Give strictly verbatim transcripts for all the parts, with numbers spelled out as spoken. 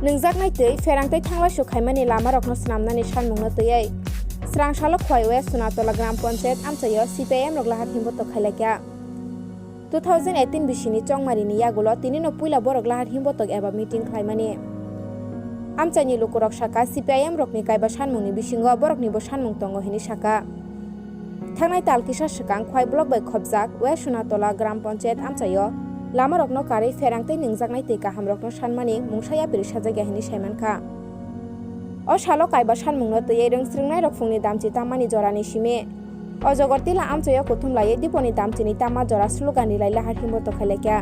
Nwngjaknai twi pherang tei thanglaisu khaimani lamarokno swnamnani sanmungno twiwi srang salo Khwai West Sunatola Gram Panchayat amchaio C P I M rok lahar himbotok khailaikha. Two thousand eighteen bisini chongmarini yagulo tinino puila borok lahar himbotok eba meeting khlaimani. Amchaini lukurok sakha, C P I M rokni kaiba sanmungni bisingo boroknibo sanmung tongo hwnwi sakha. Thangnai tal kisa swkang Khwai block bai khopjak West Sunatola Gram Panchayat amchaio lamarokno karwi pherang tei nwngjaknai twi kahamrokno sanmani mungsa yapri sajakya hwnwi saimankha. O salo kaiba sanmungno twiwi rwngsrwngnairok phungni damchi tammani jorani simi Ojogor Tila amchaio kuthum laiwi Diponi damchini tamma jora slogan rilai lahar himbotok khailaikha.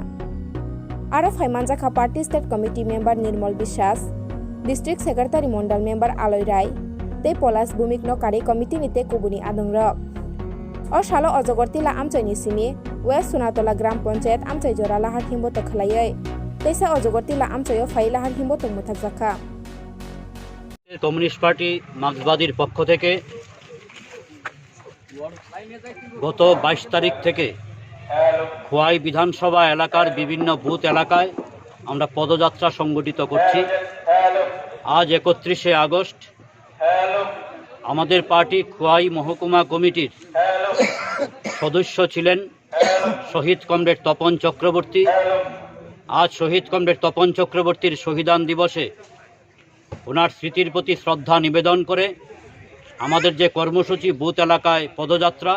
Aro phaimanjakha Party State Committee Member Nirmal Biswas, District Secretary Mondal Member Aloi Rai tei Polash Bhumikno karwi committee ni tei kubuni adongrok. O salo Ojogor Tila amchaini simi West Sunatola Gram Panchayat amchai jora lahar himbotok khwlaiwi teisa Ojogor Tila amchaio phaiwi lahar himbotok mwthakjakha. Communist party মার্ক্সবাদীর পক্ষ থেকে গত বাইশ তারিখ থেকে খোয়াই বিধানসভা এলাকার বিভিন্ন বুথ এলাকায় আমরা পদযাত্রা সংগঠিত করছি। আজ একত্রিশে আগস্ট আমাদের পার্টি খোয়াই মহকুমা কমিটির সদস্য ছিলেন শহীদ কমরেড তপন চক্রবর্তী। আজ শহীদ কমরেড তপন চক্রবর্তীর শহীদান দিবসে ওনার স্মৃতির প্রতি শ্রদ্ধা নিবেদন করে আমাদের যে কর্মসূচি, বুথ এলাকায় পদযাত্রা,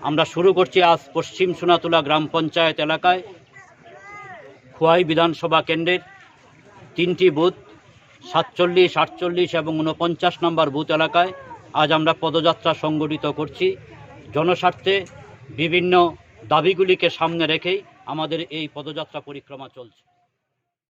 আমরা শুরু করছি আজ পশ্চিম সোনাতুলা গ্রাম পঞ্চায়েত এলাকায় খোয়াই বিধানসভা কেন্দ্রের তিনটি বুথ, সাতচল্লিশ, আটচল্লিশ এবং ঊনপঞ্চাশ নম্বর বুথ এলাকায় আজ আমরা পদযাত্রা সংগঠিত করছি। জনস্বার্থে বিভিন্ন দাবিগুলিকে সামনে রেখেই আমাদের এই পদযাত্রা পরিক্রমা চলছে।